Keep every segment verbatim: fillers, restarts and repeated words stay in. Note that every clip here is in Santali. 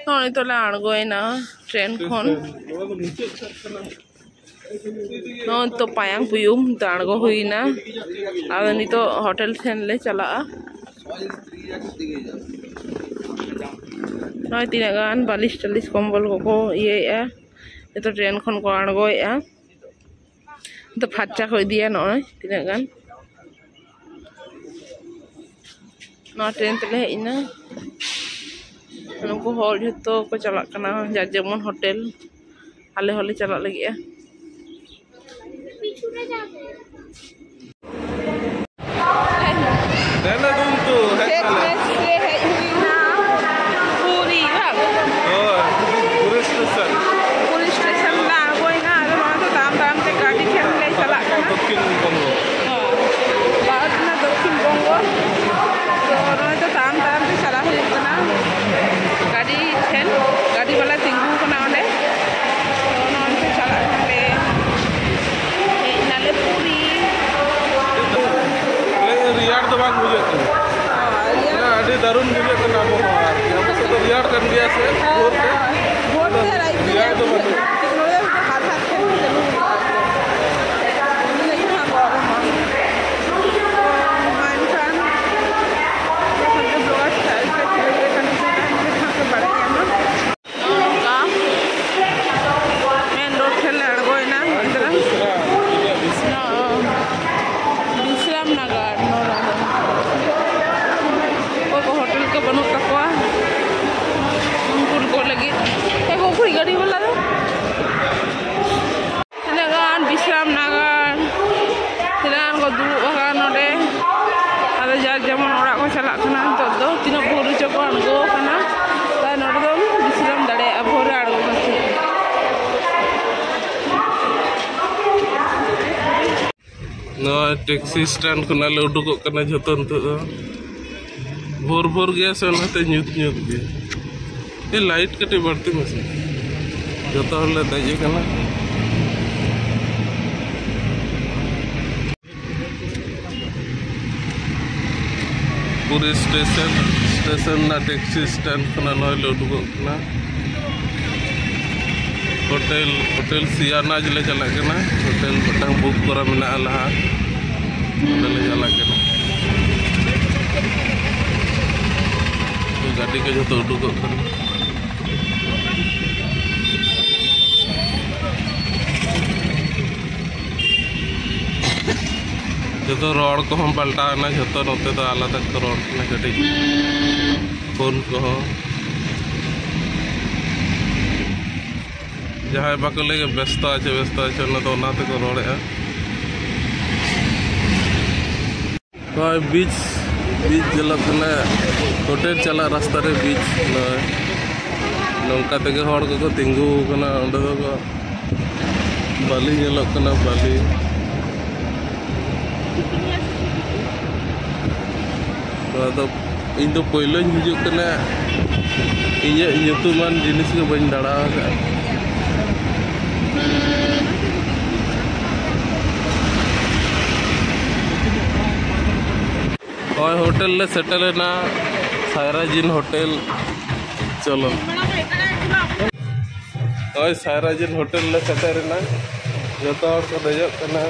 ᱱᱚᱜᱼᱚᱭ ᱱᱤᱛᱚᱜ ᱞᱮ ᱟᱬᱜᱚᱭᱮᱱᱟ ᱴᱨᱮᱱ ᱠᱷᱚᱱ᱾ ᱱᱚᱜᱼᱚᱭ ᱱᱤᱛᱚᱜ ᱯᱟᱭᱟᱝ ᱯᱩᱭᱩᱢ ᱛᱮ ᱟᱬᱜᱚ ᱦᱩᱭᱱᱟ᱾ ᱟᱫᱚ ᱱᱤᱛᱚᱜ ᱦᱳᱴᱮᱞ ᱴᱷᱮᱱ ᱞᱮ ᱪᱟᱞᱟᱜᱼᱟ᱾ ᱱᱚᱜᱼᱚᱭ ᱛᱤᱱᱟᱹᱜ ᱜᱟᱱ ᱵᱟᱹᱞᱤᱥ ᱴᱟᱹᱞᱤᱥ ᱠᱚᱢᱵᱚᱞ ᱠᱚᱠᱚ ᱤᱭᱟᱹᱭᱮᱜᱼᱟ, ᱡᱚᱛᱚ ᱴᱨᱮᱱ ᱠᱷᱚᱱ ᱠᱚ ᱟᱬᱜᱚᱭᱮᱜᱼᱟ᱾ ᱱᱤᱛᱚᱜ ᱯᱷᱟᱨᱪᱟ ᱠᱚ ᱤᱫᱤᱭᱟ ᱱᱚᱜᱼᱚᱭ ᱛᱤᱱᱟᱹᱜ ᱜᱟᱱ᱾ ᱱᱚᱣᱟ ᱴᱨᱮᱱ ᱛᱮᱞᱮ ᱦᱮᱡ ᱮᱱᱟ᱾ ᱱᱩᱠᱩ ᱦᱚᱲ ᱡᱷᱚᱛᱚ ᱠᱚ ᱪᱟᱞᱟᱜ ᱠᱟᱱᱟ, ᱡᱟᱨ ᱡᱮᱢᱚᱱ ᱦᱳᱴᱮᱞ᱾ ᱟᱞᱮ ᱦᱚᱸᱞᱮ ᱪᱟᱞᱟᱜ ᱞᱟᱹᱜᱤᱫᱼᱟ᱾ ᱫᱮᱞᱟ ᱫᱩᱱᱛᱩ, ᱦᱮᱡ ᱥᱮᱴ ᱱᱟᱞᱮ᱾ ᱢᱮᱥ ᱨᱮ ᱦᱮᱡ ᱦᱩᱭᱱᱟ᱾ ᱯᱩᱨᱤ, ᱵᱟᱝ? ᱦᱳᱭ, ᱯᱩᱨᱤ ᱥᱴᱮᱥᱚᱱ᱾ ᱯᱩᱨᱤ ᱥᱴᱮᱥᱚᱱ ᱞᱮ ᱟᱬᱜᱚᱭᱮᱱᱟ᱾ ᱟᱫᱚ ᱱᱚᱜᱼᱚᱭ ᱛᱚ ᱛᱟᱲᱟᱢ ᱛᱟᱲᱟᱢ ᱛᱮ ᱜᱟᱹᱰᱤ ᱴᱷᱮᱱ ᱞᱮ ᱪᱟᱞᱟᱜ ᱠᱟᱱᱟ᱾ ᱫᱚᱠᱠᱷᱤᱱ ᱵᱚᱝᱜᱚ᱾ ᱦᱳᱭ, ᱵᱷᱟᱨᱚᱛ ᱨᱮᱱᱟᱜ ᱫᱚᱠᱠᱷᱤᱱ ᱵᱚᱝᱜᱚ᱾ ᱛᱚ ᱱᱚᱜᱼᱚᱭ ᱛᱚ ᱛᱟᱲᱟᱢ ᱛᱟᱲᱟᱢ ᱛᱮ ᱪᱟᱞᱟᱜ ᱦᱩᱭᱩᱜ ᱠᱟᱱᱟ ᱜᱟᱹᱰᱤ ᱴᱷᱮᱱ᱾ ᱜᱟᱹᱰᱤ ᱵᱟᱞᱟ ᱛᱤᱸᱜᱩ ᱠᱟᱱᱟ ᱚᱸᱰᱮ᱾ ᱛᱚ ᱱᱚᱜᱼᱚᱭ ᱛᱚ ᱪᱟᱞᱟᱜ ᱠᱟᱱᱟᱞᱮ᱾ ᱦᱮᱡ ᱱᱟᱞᱮ ᱯᱩᱨᱤ᱾ ᱞᱟᱹᱭ, ᱨᱮᱭᱟᱲ ᱫᱚ ᱵᱟᱝ ᱵᱩᱡᱷᱟᱹᱜ ᱠᱟᱱᱟ᱾ ᱦᱮᱸ, ᱟᱹᱰᱤ ᱫᱟᱨᱩᱱ ᱵᱩᱡᱷᱟᱹᱜ ᱠᱟᱱᱟ ᱟᱵᱚᱦᱟᱣᱟ ᱟᱨᱠᱤ᱾ ᱟᱯᱮ ᱥᱮᱫ ᱫᱚ ᱨᱮᱭᱟᱲ ᱠᱟᱱ ᱜᱮᱭᱟ ᱥᱮ ᱵᱷᱳᱨ ᱛᱮ? ᱵᱷᱳᱨ ᱛᱮ ᱨᱟᱭ ᱨᱮᱭᱟᱲ ᱫᱚ ᱵᱟᱹᱱᱩᱜᱼᱟ᱾ ᱱᱚᱰᱮ ᱦᱟᱛ ᱦᱟᱛ ᱛᱮ ᱪᱟᱹᱞᱩ ᱦᱩᱭᱩᱜᱼᱟ ᱟᱨᱠᱤ᱾ ᱤᱱᱟᱹ ᱠᱷᱟᱱ ᱜᱚᱨᱚᱢᱟ᱾ ᱛᱚ ᱢᱟ ᱮᱱᱠᱷᱟᱱ ᱡᱚᱠᱷᱚᱱ ᱜᱮ ᱵᱞᱚᱜᱟᱨ ᱥᱴᱟᱭᱤᱞ ᱛᱮ ᱪᱮᱫ ᱞᱮᱠᱟ ᱠᱟᱹᱢᱤ ᱠᱚ ᱛᱟᱦᱮᱱ ᱠᱷᱟᱱ ᱯᱮ ᱵᱟᱲᱟᱭ ᱧᱟᱢᱟ᱾ ᱱᱚᱝᱠᱟ ᱢᱮᱱ ᱨᱳᱰ ᱴᱷᱮᱱ ᱞᱮ ᱟᱬᱜᱚᱭᱮᱱᱟ ᱜᱤᱫᱽᱨᱟᱹ᱾ ᱵᱤᱥᱨᱟᱢ ᱱᱟᱜᱟᱨ ᱱᱚᱣᱟ ᱫᱚ᱾ ᱚᱠᱚᱭ ᱠᱚ ᱦᱳᱴᱮᱞ ᱠᱚ ᱵᱟᱹᱱᱩᱜ ᱛᱟᱠᱚᱣᱟ, ᱩᱱᱠᱩ ᱠᱚ ᱞᱟᱹᱜᱤᱫ᱾ ᱮ ᱜᱳ, ᱩᱠᱩᱨᱤᱡ ᱜᱟᱹᱰᱤ ᱵᱟᱞᱟ ᱫᱚ? ᱛᱤᱱᱟᱹᱜ ᱜᱟᱱ ᱵᱤᱥᱨᱟᱢ ᱱᱟᱜᱟᱨ, ᱛᱤᱱᱟᱹᱜ ᱜᱟᱱ ᱠᱚ ᱫᱩᱲᱩᱵ ᱟᱠᱟᱱᱟ ᱱᱚᱰᱮ᱾ ᱟᱫᱚ ᱡᱟᱨ ᱡᱮᱢᱚᱱ ᱚᱲᱟᱜ ᱠᱚ ᱪᱟᱞᱟᱜ ᱠᱟᱱᱟ᱾ ᱱᱤᱛᱚᱜ ᱫᱚ ᱛᱤᱱᱟᱹᱜ ᱵᱷᱳᱨ ᱨᱮᱪᱚ ᱠᱚ ᱟᱬᱜᱚ ᱟᱠᱟᱱᱟ᱾ ᱛᱟᱭ ᱱᱚᱰᱮ ᱫᱚ ᱵᱤᱥᱨᱟᱢ ᱫᱟᱲᱮᱭᱟᱜᱼᱟ ᱵᱷᱳᱨ ᱨᱮ ᱟᱬᱜᱚ ᱠᱟᱛᱮ᱾ ᱱᱚᱣᱟ ᱴᱮᱠᱥᱤ ᱥᱴᱮᱱᱰ ᱠᱷᱚᱱᱟᱜ ᱞᱮ ᱩᱰᱩᱠᱚᱜ ᱠᱟᱱᱟ ᱡᱷᱚᱛᱚ ᱱᱤᱛᱚᱜ ᱫᱚ᱾ ᱵᱷᱳᱨ ᱵᱷᱳᱨ ᱜᱮᱭᱟ ᱥᱮ, ᱚᱱᱟᱛᱮ ᱧᱩᱛ ᱧᱩᱛ ᱜᱮ᱾ ᱮ, ᱞᱟᱭᱤᱴ ᱠᱟᱹᱴᱤᱡ ᱵᱟᱹᱲᱛᱤ ᱢᱮᱥᱮ᱾ ᱡᱚᱛᱚ ᱦᱚᱲ ᱞᱮ ᱫᱮᱡ ᱟᱠᱟᱱᱟ᱾ ᱯᱩᱨᱤ ᱥᱴᱮᱥᱚᱱ, ᱥᱴᱮᱥᱚᱱ ᱨᱮᱱᱟᱜ ᱴᱮᱠᱥᱤ ᱥᱴᱮᱱᱰ ᱠᱷᱚᱱᱟᱜ ᱱᱚᱜᱼᱚᱭ ᱞᱮ ᱩᱰᱩᱠᱚᱜ ᱠᱟᱱᱟ᱾ ᱦᱳᱴᱮᱞ, ᱦᱳᱴᱮᱞ ᱥᱤᱭᱟᱱᱟᱡᱽ ᱞᱮ ᱪᱟᱞᱟᱜ ᱠᱟᱱᱟ᱾ ᱦᱳᱴᱮᱞ ᱢᱤᱫᱴᱟᱝ ᱵᱩᱠ ᱠᱚᱨᱟ ᱢᱮᱱᱟᱜᱼᱟ ᱞᱟᱦᱟ, ᱚᱸᱰᱮ ᱞᱮ ᱪᱟᱞᱟᱜ ᱠᱟᱱᱟ᱾ ᱜᱟᱹᱰᱤ ᱠᱚ ᱡᱷᱚᱛᱚ ᱩᱰᱩᱠᱚᱜ ᱠᱟᱱᱟ᱾ ᱡᱚᱛᱚ ᱨᱚᱲ ᱠᱚᱦᱚᱸ ᱯᱟᱞᱴᱟᱣ ᱮᱱᱟ, ᱡᱚᱛᱚ ᱱᱚᱛᱮ ᱫᱚ ᱟᱞᱟᱫᱟ ᱠᱚ ᱨᱚᱲ ᱠᱟᱱᱟ ᱠᱟᱹᱴᱤᱡ, ᱯᱷᱳᱱ ᱠᱚᱦᱚᱸ᱾ ᱡᱟᱦᱟᱸᱭ ᱵᱟᱠᱚ ᱞᱟᱹᱭᱟ ᱵᱮᱥᱛᱚ ᱟᱪᱷᱮ, ᱵᱮᱥᱛᱚ ᱟᱪᱷᱮ, ᱚᱱᱟ ᱫᱚ ᱚᱱᱟ ᱛᱮᱠᱚ ᱨᱚᱲᱮᱫᱼᱟ᱾ ᱱᱚᱜᱼᱚᱭ ᱵᱤᱪ, ᱵᱤᱪ ᱧᱮᱞᱚᱜ ᱠᱟᱱᱟ, ᱦᱳᱴᱮᱞ ᱪᱟᱞᱟᱜ ᱨᱟᱥᱛᱟ ᱨᱮ ᱵᱤᱪ᱾ ᱱᱚᱜᱼᱚᱭ ᱱᱚᱝᱠᱟ ᱛᱮᱜᱮ ᱦᱚᱲ ᱠᱚᱠᱚ ᱛᱤᱸᱜᱩ ᱟᱠᱟᱱᱟ᱾ ᱚᱸᱰᱮ ᱫᱚ ᱵᱟᱹᱞᱤ ᱧᱮᱞᱚᱜ ᱠᱟᱱᱟ, ᱵᱟᱹᱞᱤ᱾ ᱱᱚᱣᱟ ᱫᱚ ᱤᱧ ᱫᱚ ᱯᱳᱭᱞᱳᱧ ᱦᱤᱡᱩᱜ ᱠᱟᱱᱟ, ᱤᱧᱟᱹᱜ ᱧᱩᱛᱩᱢᱟᱱ ᱡᱤᱱᱤᱥ ᱜᱮ ᱵᱟᱹᱧ ᱫᱟᱬᱟ ᱟᱠᱟᱫᱼᱟ᱾ ᱦᱳᱭ, ᱦᱳᱴᱮᱞ ᱞᱮ ᱥᱮᱴᱮᱨ ᱮᱱᱟ, ᱥᱟᱭᱨᱟᱡᱤᱱ ᱦᱳᱴᱮᱞ᱾ ᱪᱚᱞᱚ, ᱦᱳᱭ, ᱥᱟᱭᱨᱟᱡᱤᱱ ᱦᱳᱴᱮᱞ ᱞᱮ ᱥᱮᱴᱮᱨ ᱮᱱᱟ᱾ ᱡᱚᱛᱚ ᱦᱚᱲ ᱠᱚ ᱫᱮᱡᱚᱜ ᱠᱟᱱᱟ᱾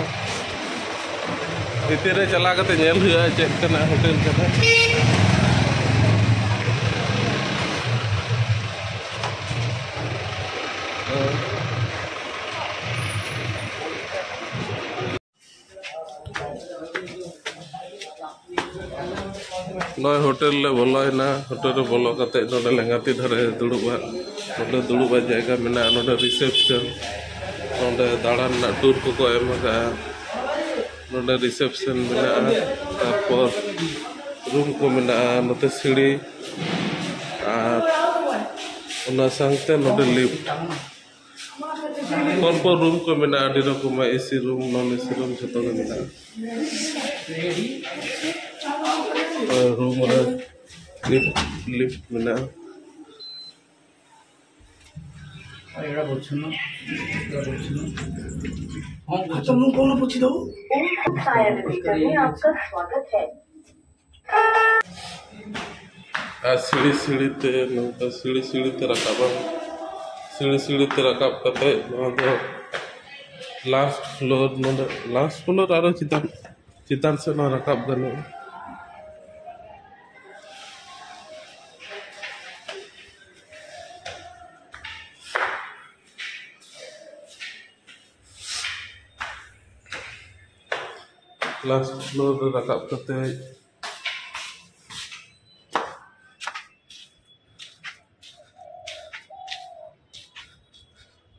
ᱵᱷᱤᱛᱤᱨ ᱨᱮ ᱪᱟᱞᱟᱣ ᱠᱟᱛᱮ ᱧᱮᱞ ᱦᱩᱭᱩᱜᱼᱟ ᱪᱮᱫ ᱠᱟᱱᱟ ᱦᱳᱴᱮᱞ ᱠᱟᱱᱟ᱾ ᱱᱚᱜᱼᱚᱭ ᱦᱳᱴᱮᱞ ᱞᱮ ᱵᱚᱞᱚᱭᱮᱱᱟ᱾ ᱦᱳᱴᱮᱞ ᱨᱮ ᱵᱚᱞᱚ ᱠᱟᱛᱮ ᱱᱚᱰᱮ ᱞᱮᱸᱜᱟ ᱛᱤ ᱫᱷᱟᱨᱮ ᱫᱩᱲᱩᱵᱼᱟ᱾ ᱱᱚᱰᱮ ᱫᱩᱲᱩᱵᱼᱟ ᱡᱟᱭᱜᱟ ᱢᱮᱱᱟᱜᱼᱟ᱾ ᱱᱚᱰᱮ ᱨᱤᱥᱮᱯᱥᱚᱱ, ᱱᱚᱰᱮ ᱫᱟᱬᱟᱱ ᱨᱮᱱᱟᱜ ᱴᱩᱨ ᱠᱚᱠᱚ ᱮᱢ ᱟᱠᱟᱫᱼᱟ᱾ ᱱᱚᱰᱮ ᱨᱤᱥᱮᱯᱥᱚᱱ ᱢᱮᱱᱟᱜᱼᱟ, ᱛᱟᱨᱯᱚᱨ ᱨᱩᱢ ᱠᱚ ᱢᱮᱱᱟᱜᱼᱟ᱾ ᱱᱚᱛᱮ ᱥᱤᱲᱤ ᱟᱨ ᱚᱱᱟ ᱥᱟᱶᱛᱮ ᱱᱚᱰᱮ ᱞᱤᱯᱷᱴ᱾ ᱯᱚᱨ ᱯᱚᱨ ᱨᱩᱢ ᱠᱚ ᱢᱮᱱᱟᱜᱼᱟ, ᱟᱹᱰᱤ ᱨᱚᱠᱚᱢᱟᱜ, ᱮᱥᱤ ᱨᱩᱢ, ᱱᱚᱱ ᱮᱥᱤ ᱨᱩᱢ, ᱡᱷᱚᱛᱚ ᱜᱮ ᱢᱮᱱᱟᱜᱼᱟ᱾ ᱨᱩᱢ ᱨᱮ ᱞᱤᱯᱷᱴ, ᱞᱤᱯᱷᱴ ᱢᱮᱱᱟᱜᱼᱟ᱾ ᱟᱨ ᱥᱤᱲᱤ ᱥᱤᱲᱤ ᱛᱮ, ᱱᱚᱝᱠᱟ ᱥᱤᱲᱤ ᱥᱤᱲᱤ ᱛᱮ ᱨᱟᱠᱟᱵᱟ᱾ ᱥᱤᱲᱤ ᱥᱤᱲᱤ ᱛᱮ ᱨᱟᱠᱟᱵ ᱠᱟᱛᱮ ᱱᱚᱣᱟ ᱫᱚ ᱞᱟᱥᱴ ᱯᱷᱞᱳᱨ, ᱱᱚᱰᱮ ᱞᱟᱥᱴ ᱯᱷᱞᱳᱨ ᱟᱨᱚ ᱪᱮᱛᱟᱱ, ᱪᱮᱛᱟᱱ ᱥᱮᱫ ᱦᱚᱸ ᱨᱟᱠᱟᱵ ᱜᱟᱱᱚᱜᱼᱟ᱾ ᱞᱟᱥᱴ ᱯᱷᱞᱳᱨ ᱨᱮ ᱨᱟᱠᱟᱵ ᱠᱟᱛᱮ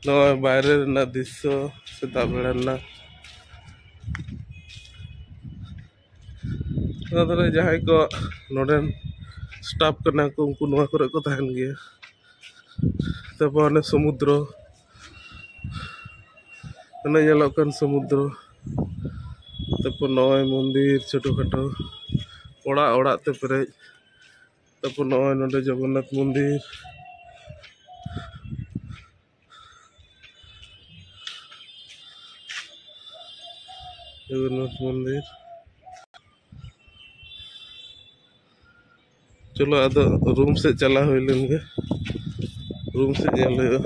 ᱱᱚᱜᱼᱚᱭ ᱵᱟᱭᱨᱮ ᱨᱮᱱᱟᱜ ᱫᱨᱤᱥᱥᱚ ᱥᱮᱛᱟᱜ ᱵᱮᱲᱟ ᱨᱮᱱᱟᱜ᱾ ᱱᱚᱣᱟ ᱫᱷᱟᱨᱮ ᱡᱟᱦᱟᱸᱭ ᱠᱚ ᱱᱚᱰᱮᱱ ᱥᱴᱟᱯ ᱠᱟᱱᱟ ᱠᱚ, ᱩᱱᱠᱩ ᱱᱚᱣᱟ ᱠᱚᱨᱮ ᱠᱚ ᱛᱟᱦᱮᱱ ᱜᱮᱭᱟ᱾ ᱛᱟᱨᱯᱚᱨ ᱚᱱᱮ ᱥᱚᱢᱩᱫᱨᱚ, ᱚᱱᱮ ᱧᱮᱞᱚᱜ ᱠᱟᱱ ᱥᱚᱢᱩᱫᱨᱚ᱾ ᱛᱟᱨᱯᱚᱨ ᱱᱚᱜᱼᱚᱭ ᱢᱚᱱᱫᱤᱨ ᱪᱷᱳᱴᱳ ᱠᱷᱟᱴᱳ, ᱚᱲᱟᱜ ᱚᱲᱟᱜ ᱛᱮ ᱯᱮᱨᱮᱡ᱾ ᱛᱟᱨᱯᱚᱨ ᱱᱚᱜᱼᱚᱭ ᱱᱚᱰᱮ ᱡᱚᱜᱚᱱᱱᱟᱛᱷ ᱢᱚᱱᱫᱤᱨ, ᱡᱚᱜᱚᱱᱱᱟᱛᱷ ᱢᱚᱱᱫᱤᱨ᱾ ᱪᱚᱞᱚ, ᱟᱫᱚ ᱨᱩᱢ ᱥᱮᱫ ᱪᱟᱞᱟᱣ ᱦᱩᱭ ᱞᱮᱱ ᱜᱮ, ᱨᱩᱢ ᱥᱮᱫ ᱧᱮᱞ ᱦᱩᱭᱩᱜᱼᱟ᱾